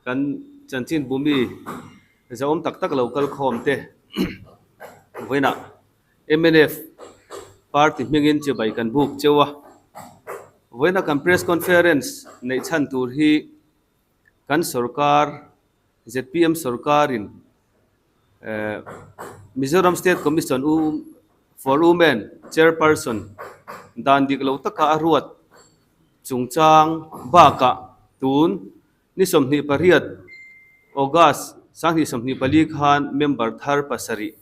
Kan chanchin bumi zahawm tak tak lo kal khawm te vawiinah mnf party hmingin chibai kan buk cheu a. Vawiina kan press conference neih chhan tur hi kan sorkar zpm sorkarin eh Mizoram State Commission for Women chairperson dan dik lo taka a ruat chungchang bakah tun Ni 28 August 2024 khan member thar pasarih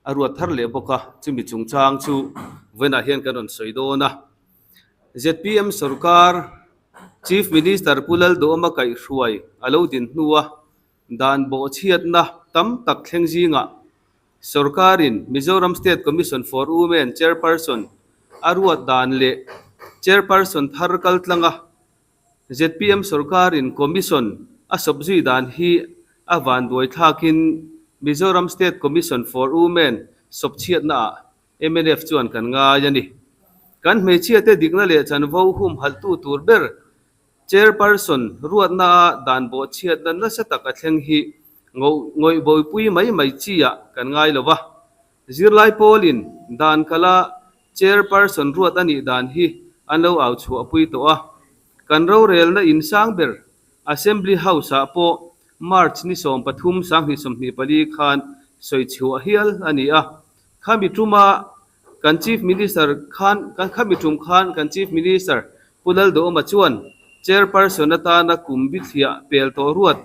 a ruat thar leh bawk a, chumi chungchang chu vawiinah hian kan rawn sawi dawn a. Zpm sorkar Chief Minister Pu Lalduhawma kaihhruai a lo din hnua dan bawhchhiatna tam tak thleng zingah sorkarin Mizoram State Commission for Women Chairperson a ruat dan leh Chairperson thar kaltlanga Zpm sorkarin Commission a sawp zui dan hi a vanduai thlakin Mizoram State Commission for Women sawp chhiatnaah mnf chuan kan ngai a ni. Kan hmeichhiate dikna leh chanvo humhalhtu tur ber Chairperson ruatnaa dan bawhchhiatna nasa tak a thleng hi ngawihbawipui mai mai chi-ah kan ngai lo va. Zirlai pawlin dan kala Chairperson ruat a nih dan hi an lo au chhuahpui tawh a. Kan rorelna insang ber Assembly House-ah pawh March ni 13 2024 khan sawi chhuah hial a ni a. Khami tuma kan Chief Minister khan khami tum khan kan Chief Minister Pu Lalduhawma chuan Chairperson atana kum bithliah pel tawh ruat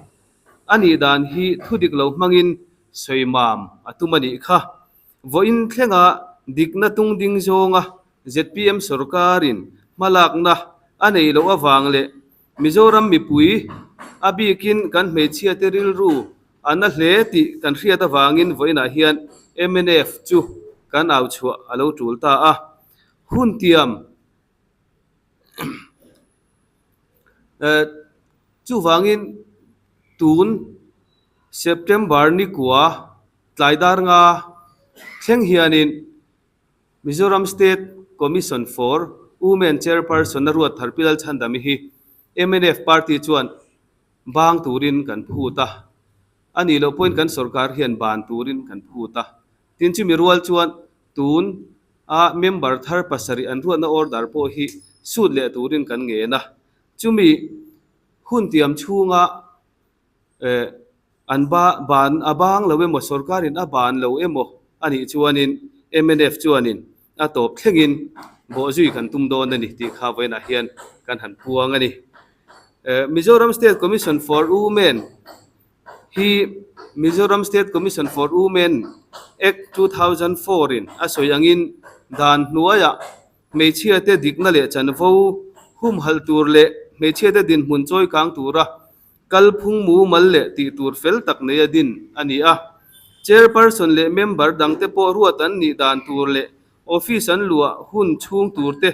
a nih dan hi thudik lo hmangin sawi mam a tum a nih kha. Vawiin thlenga dikna tung ding zawnga zpm sorkarin hmalakna a nei loh avang leh Mizoram mipui a bikin kan hmeichhiate rilru a na hle tih kan hriat avangin vawiinah hian mnf chu kan au chhuah a lo tul ta a. Hun tiam chuvangin tun September ni kua Tlai dar nga thleng hianin Mizoram State Commission for Women Chairperson a ruat thar Pi Lalchhandami hi mnf party chuan bang turin kan phut a, a nih loh pawhin kan sorkar hian ban turin kan phut a. Tin chumi rual chuan tun a member thar pasarih an ruatna order pawh hi sut leh turin kan ngen a, chumi hun tiam chhunga Eh, an ba, ban a bang lo emaw, sorkarin a ban lo emaw a nih chuanin mnf chuanin a tawp thlengin bawhzui kan tum dawn a ni tih kha vawiinah hian kan han puang a ni. Eh, Mizoram State Commission for Women hi Mizoram State Commission for Women Act 2004 in a sawi angin dan hnuaiah hmeichhiate dikna leh chanvo humhalh tur leh hmeichhiate dinhmun chawi kang tura Kalphung mumal leh tih tur fel tak nei a din a ni a. Chairperson leh member dangte pawh ruat an nih dan tur leh office an luah hun chhung turte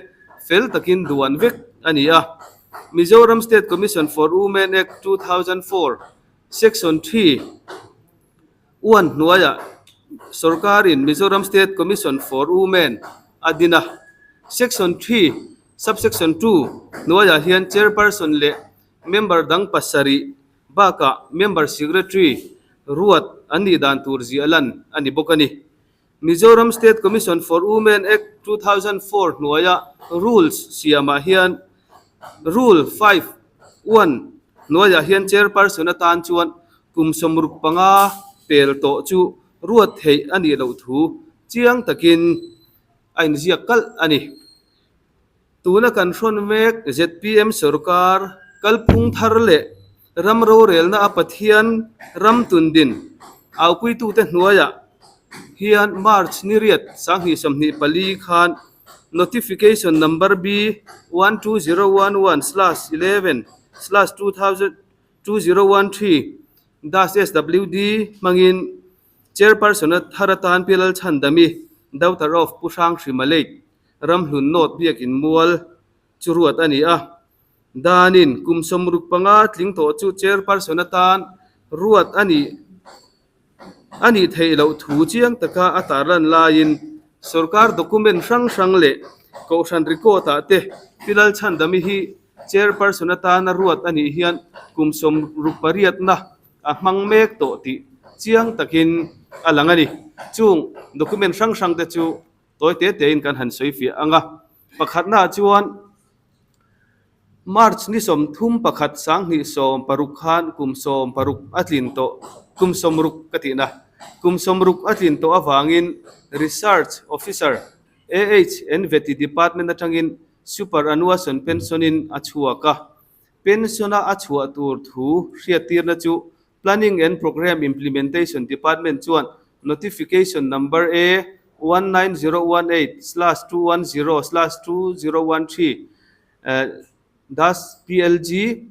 fel takin duan vek a ni a. Mizoram State Commission for Women Act 2004 Section 3 uan hnuaiah sorkarin Mizoram State Commission for Women a din a. Section 3 Subsection 2 hnuaiah hian Chairperson leh Member dang pasarih bakah Member Secretary ruat an nih dan tur ziah lan a ni bawk a ni. Mizoram State Commission for Women Act 2004 hnuaia Rules siamah hian Rule 5, 1 hnuaiah hian Chairperson atan chuan kum 65 pel tawh chu ruat theih a nih loh thu chiang takin a inziak kalh a ni. Tuna kan hrawn mek zpm sorkar kalphung thar leh ram rorelna a Pathian ram tundin aupuitute hnuaiah hian March ni riat 2024 khan Notification Number B12011/11/2013 dash SWD hmangin Chairperson a thar atan Pi Lalchhandami, daughter of Pu Hranghrima Lake, Ramhlun North biakin mual chu ruat a ni a. Danin kum 65 tling tawh chu chairperson atan ruat a nih a nih theih loh thu chiang taka a tarlan laiin sorkar document hrang hrang leh kohhran record ah te Pi Lalchhandami hi Chairperson atana ruat a nih hian kum 68na a hmang mek tawh tih chiang takin a lang a ni. Chung document hrang hrang te chu tawi te tein kan han sawi fiah ang a. Pakhatnaah chuan March ni 31 2016 khan kum 60 a tlin tawh, kum 60 ka tihna, kum 60 a tlin tawh avangin Research Officer AHN Vety Department atangin Superannuation Pension in a chhuak a. Pension a a chhuah tur thu hriattirna chu Planning and Programme Implementation Department chuan Notification Number A 19018/210/2013 dash PLG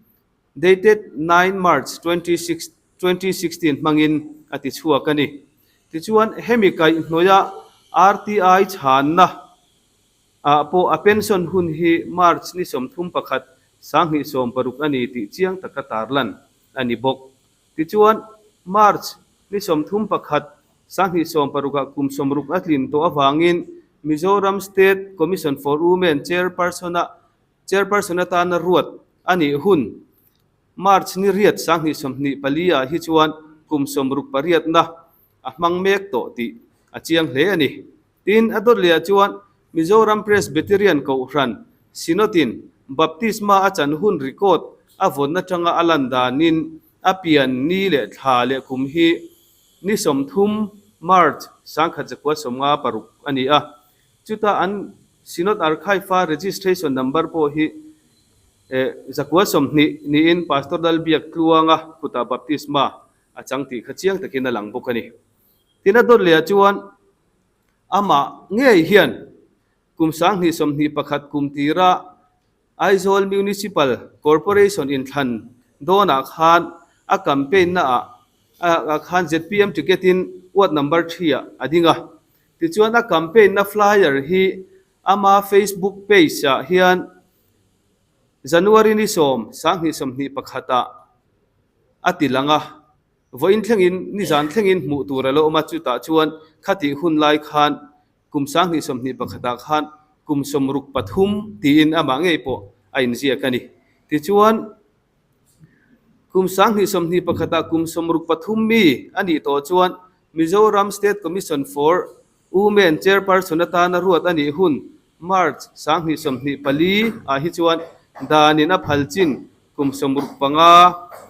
dated 9 March 2016 hmangin a ti chhuak a ni. Tichuan, hemi kaihhnawih RTI chhanna ah pawh a pension hun hi March ni 31 2016 a ni tih chiang taka tarlan a ni bawk. Tichuan, March ni 31 2016 ah kum 60 a tlin tawh avangin Mizoram State Commission for Women Chairperson-a Chairperson atana ruat a nih hun March ni 8 2024 ah hi chuan kum 68na a hmang mek tawh tih a chiang hle a ni. Tin, a dawt lehah chuan Mizoram Presbyterian Kohhran Synod-in Baptisma a chan hun record a vawn atanga a lan danin a pian ni leh thla leh kum hi ni 30 March 1956 a ni a. Chuta an Synod Archive-a registration number pawh hi 120 niin Pastor Lalbiak Tluanga kutah Baptisma a chang tih kha chiang takin a lang bawk a ni. Tin, a dawt lehah chuan amah ngei hian kum 2021 kum tira Aizawl Municipal Corporation inthlan dawnah khan a campaign naah ah khan zpm ticket in ward number 3 ah a ding a. Tichuan a campaign na flyer hi ama Facebook page ah hian January ni 10 2021 ah a ti lang a. Vawiin thlengin nizan thlengin hmuh tur a lo awm a, chutah chuan khatih hun lai khan kum 2021 ah khan kum 63 tiin amah ngei pawh a inziak a ni. Tichuan, kum 2021 ah kum 63 mi a nih tawh chuan Mizoram State Commission for Women Chairperson atana ruat a nih hun March 2024 ah hi chuan danin a phal chin kum 65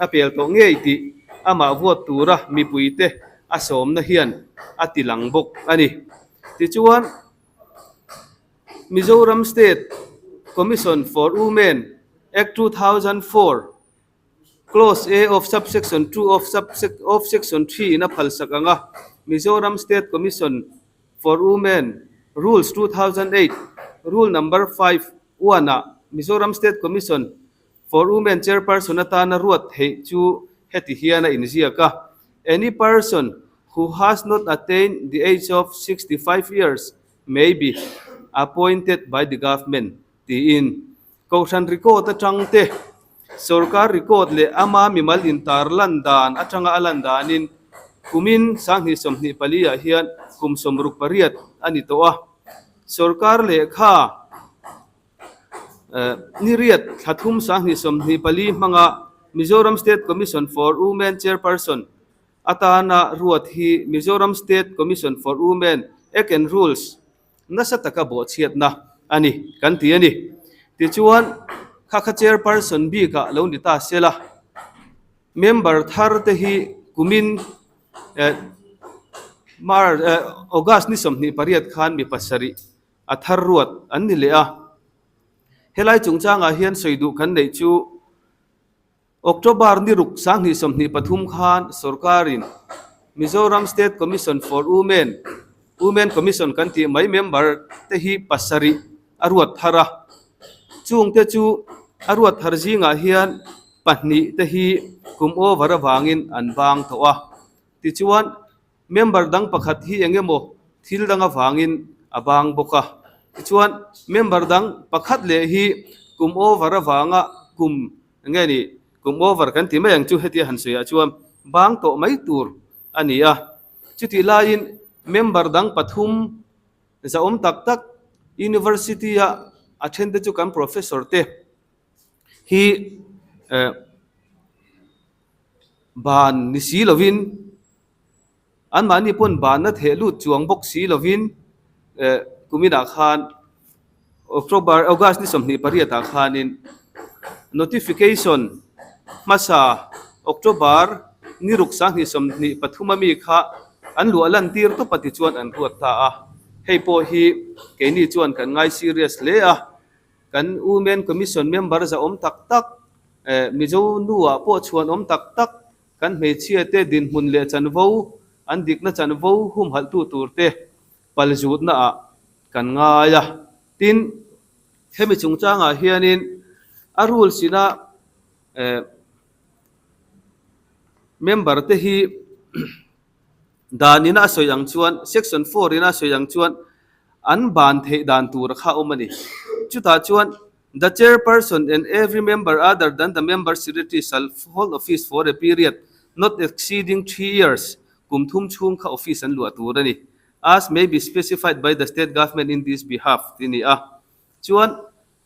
a pel tawh ngei tih amah vote tura mipuite a sawmna hian a ti lang bawk a ni. Tichuan, Mizoram State Commission for Women Act 2004, Clause A of Subsection 2 of of Section 3 in a phalsak ang a, Mizoram State Commission for Women Rules 2008 Rule Number 5 1 ah Mizoram State Commission for Women Chairperson atana ruat theih chu heti hian a inziak a, Any person who has not attained the age of 65 years may be appointed by the government tiin. Kohhran record atang te, sorkar record leh ama mimal intar lan dan atanga a lan danin kumin 2024 ah hian kum 68 a ni tawh a. Sorkar lehkha ni 8 thla 3 2024 hmanga Mizoram State Commission for Women Chairperson atana ruat hi Mizoram State Commission for Women Act and Rules nasa taka bawhchhiatna a ni kan ti a ni. Tichuan, kha kha chairperson bikah lo ni ta se la, member thar te hi kumin eh Mar eh August ni 28 khan mi pasarih a thar ruat an ni leh a. Helai chungchangah hian sawi duh kan neih chu October ni 6 2023 khan sorkarin Mizoram State Commission for Women, Women Commission kan tih mai member te hi pasarih a ruat thar a. Chung te chu a ruat thar zingah hian pahnih te hi kum over avangin an bang tawh a. Tichuan member dang pakhat hi eng emaw thil dang avangin a bang bawk a. Tichuan member dang pakhat leh hi kum over avanga kum Enge ni, kum over kan ti mai ang chu hetia han sawiah chuan bang tawh mai tur a ni a. Chutih laiin member dang pathum zahawm tak tak University-a a thente chu kan professor te, hi ban ni si lovin anmahni pawn banna theh lut chuang bawk si lovin kuminah khan October August ni 28 ah khanin notification hmasa October ni ruk 2023 ami kha an luah lan tir tawp a tichuan an ruat ta a, hei pawh hi keini chuan kan ngai serious hle a, kan Women Commission member za awm tak tak eh Mizo nuah pawh chhuan awm tak tak kan hmeichhia te dinhmun leh chanvo an dikna chanvo humhalh tu tur te palzutna ah kan ngai a, tin hemi chungchangah hianin a rules ina eh member te hi dan ina a sawi ang chuan section 4 ina a sawi ang chuan an ban theih dan tur kha a awm a ni. Chutah chuan the chairperson and every member other than the member secretary shall hold office for a period not exceeding 3 years kum thum chhung kha office an luah tur a ni as may be specified by the state government in this behalf tih a ni a. Chuan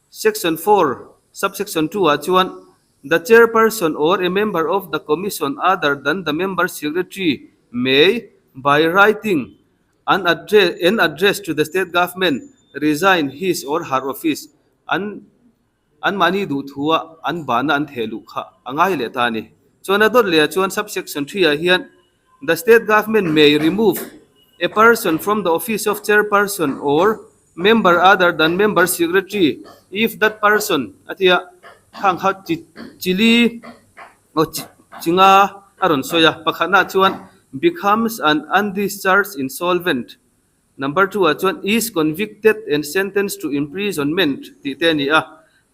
Section 4, subsection 2 ah chuan the chairperson or a member of the commission other than the member secretary may by writing an address an address to the state government resign his or her office an anmahni duh thu a an bahna an theh luh kha a ngai leh ta a ni. Chuan a dawt leh ah chuan subsection 3 ah hian The state government may remove a person from the office of chairperson or member other than member secretary if that person a ti a, khang kha chi chili aw chi chinga a rawn sawi a, pakhatnaah chuan becomes an undischarged insolvent, number 2 ah chuan is convicted and sentenced to imprisonment tih te a ni a,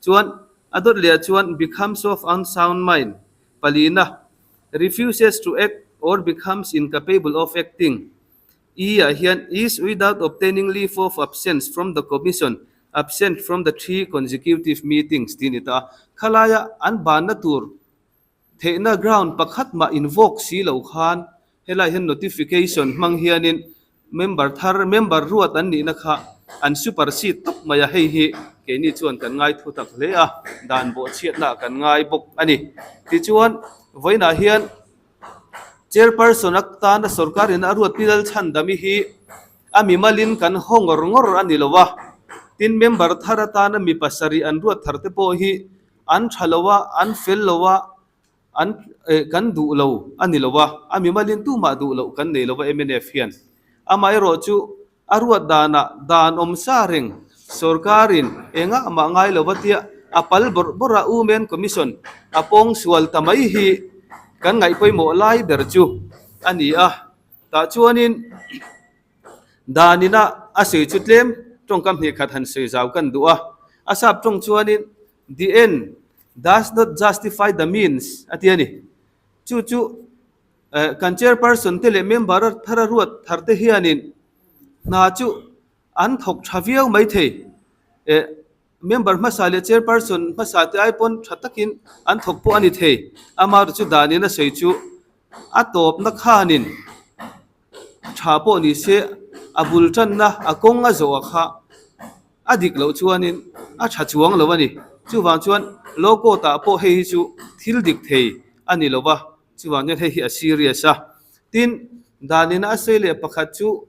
chuan a dawt leh ah chuan becomes of unsound mind palina. Refuses to act or becomes incapable of acting. E ah hian is without obtaining leave of absence from the Commission, absent from the three consecutive meetings tih a ni ta a. Khalaia an banna tur theihna ground pakhat mah invoke si lo khan helaiah hian notification hmang hianin Member thar, member ruat an nihna kha an supersede tawp mai a, hei hi keini chuan kan ngai thu tak hle a, dan bawhchhiatna kan ngai bawk a ni. Tichuan, vawiinah hian Chairperson atana sorkarin a ruat Pi Lalchhandami hi a mimalin kan haw ngawr ngawr a ni lo a, tin member thar atana mi pasarih an ruat thar te pawh hi an tha lo a, an fel lo a, An eh kan duh lo a ni lo a, a mimalin tumah duh loh kan nei lo a mnf hian. Amaherawh chu a ruat danah dan awm sa reng sorkarin engah mah ngai lo a tia a pal bawrh bawrh a Women Commission a pawng sual ta mai hi kan ngaih pawimawh lai ber chu a ni a. Tah chuanin danina a sawi chu tlem tawngkam hnih khat han sawi zau kan duh a, a sap tawng chuanin The end does not justify the means a ti a ni. Chu chu kan chairperson te leh member a thar a ruat thar te hianin hna chu an thawk tha viau mai thei. Member hmasa leh chairperson hmasa te ai pawn tha takin an thawk pawh a ni thei. Amaherawhchu chu danin a sawi chu a tawpna khanin tha pawh ni se a bul tanna a kawng a zawh kha a dik loh chuanin a tha chuang lo a ni. Chuvang chuan law court ah pawh hei hi chu thil dik thei a ni lo va, chuvang chuan hei hi a serious a. Tin, danin a sawi leh pakhat chu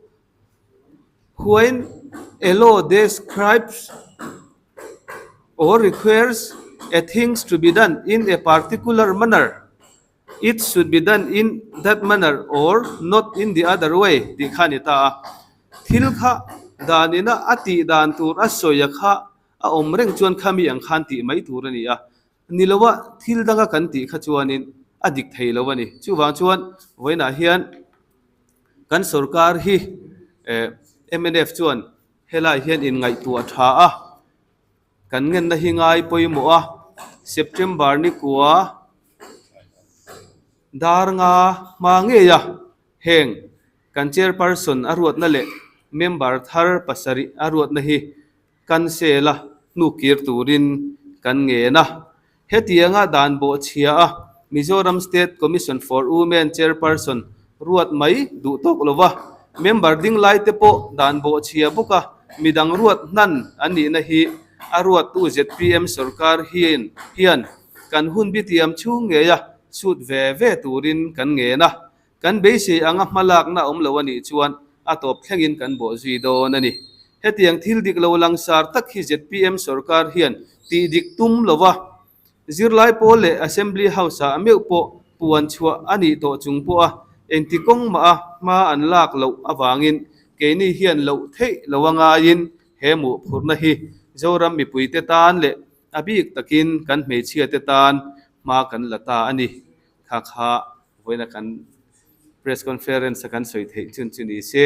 when a law describes or requires a things to be done in a particular manner, It should be done in that manner or not in the other way tih kha a ni ta a. Thil kha danina a tih dan tur a sawi a kha a awm reng chuan khami ang khan tih mai tur a ni a. Ni loa thil danga kan tih kha chuanin a dik thei lo a ni. Chuvang chuan vawiinah hian kan sorkar hi mnf chuan helai hian inngaihtuah tha a. Kan ngenna hi ngai pawimawh a, September ni kua dar nga hma ngei a, heng kan chairperson a ruatna leh member thar pasarih a ruatna hi cancel a hnukir turin kan ngen a. Hetianga dan bawhchhia a Mizoram State Commission for Women chairperson ruat mai duh tawk lo va, member ding lai te pawh dan bawhchhia bawk a midang ruat hnan an nihna hi. a ruattu zpm sorkar hian hian kan hun bitiam chhung ngeia chhut ve ve turin kan ngen a. Kan beisei anga hmalakna awm lo a nih chuan a tawp thlengin kan bawh zui dawn a ni. Hetiang thil dik lo langsar tak hi zpm sorkar hian tih dik tum lova zirlai pawl leh Assembly House-ah meuh pawh puan chhuah a nih tawh chung pawha engti kawng mah a hma an lak loh avangin keini hian loh theih lo a ngaiin he mawhphurhna hi Zoram mipuite tan leh a bik takin kan hmeichhiate tan hma kan la ta a ni. Kha kha vawiina kan press conference a kan sawi theih chun chu ni se.